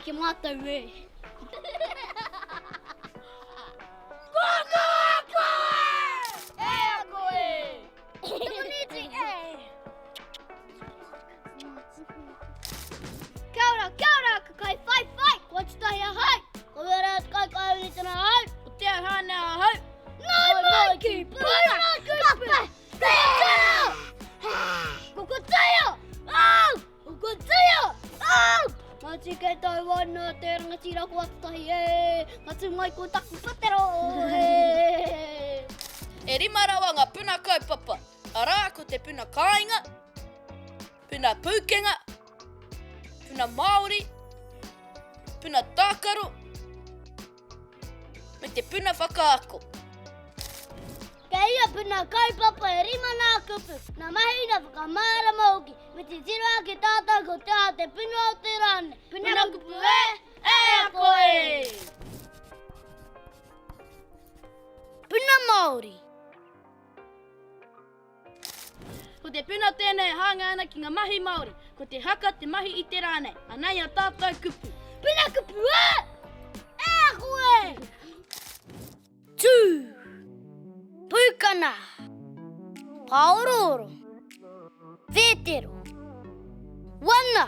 ki a mātou e. Ko toa koe! E ako e! Tūniti e! Kia ora, kia ora, ka kai whai whai, kua tutahi ahau. Ko wera te kai kai uri tana ahau. Ko te ahana ahau. Nai mai ki puna kupu. Ko ko taia! Au! Ko ko taia! Au! Ngāti kei tau ana te rangatira ko Atutahi e, ka tū mai ko taku patero e. E rima rawa ngā puna kaupapa, arā ko te puna kāinga, puna pūkenga, puna Māori, puna tākaro, me te puna whakaako. Kei ia puna kaupapa e rima nā kupu, nā mahi, nā whakamārama hoki, me titiro ake tātou ko te aha te puna o te rā nei. Puna kupu e, e ako e! Puna Māori. Ko te puna tēnei e hāngai ana ki ngā mahi Māori. Ko te haka te mahi i te rā nei. Anei a tātou kupu. Puna kupu e! E ako e! Tū! Pūkana! Pāorooro! Wētero! Wana!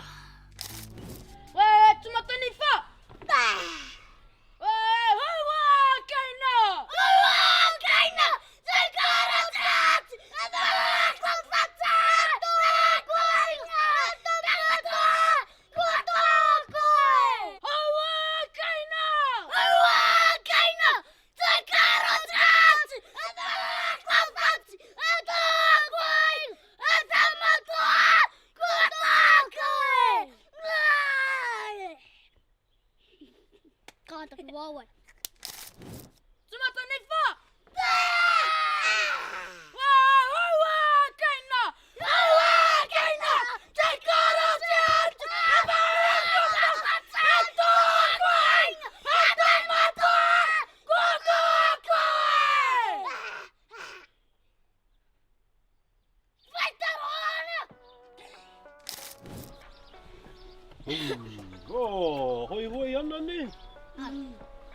Wē, Tumataniwha! Ka taku wawae. Tumataniwha! Hauā kaina! Hauā kaina! Te kara te atu! He toa koe! He tama toa! Ko toa koe! Oh, hoihoi ana nei.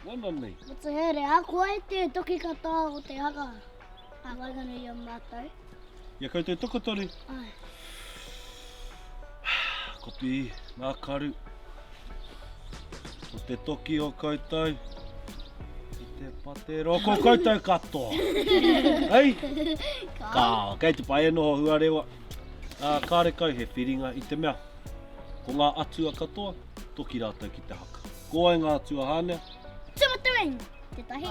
Wana nei. Mo te here, a koe te toki katoa o te haka a waenganui i a mātou. Ia koutou tokotoru. Ai. Kopi, ngā karu. Ko te toki o koutou. I te patero. Ko koutou katoa. Hei? Ka. Kei te pai e noho huarewa. Ā, kārekau he whiringa i te mea. Ko ngā atua katoa, toki rātou ki te haka. Ko wai ngā atua hānea? Tūmatauenga, tētahi.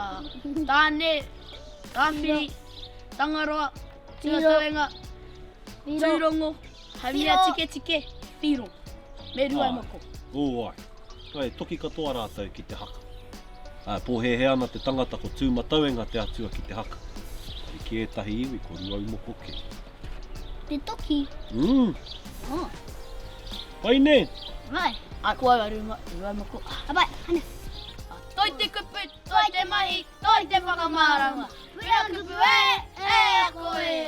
Tāne, Tāwhiri, Tangaroa, Tūmatauenga, Tūrongo, Haumia tiketike, Whiro, me Ruaimoko. Ō, āe. Āe, toki katoa rātou ki te haka. Āe, pōhēhē ana te tangata ko Tūmatauenga te atua ki te haka. Engari ki ētahi iwi ko Ruaumoko kē. Te toki? Mm. Oh. Pai nē? Āe. Āe, ko au a Ruaumoko. Ka pai, hana. Toi te kupu, toi te mahi, toi te whakamārama. Puna kupu e, e ako e!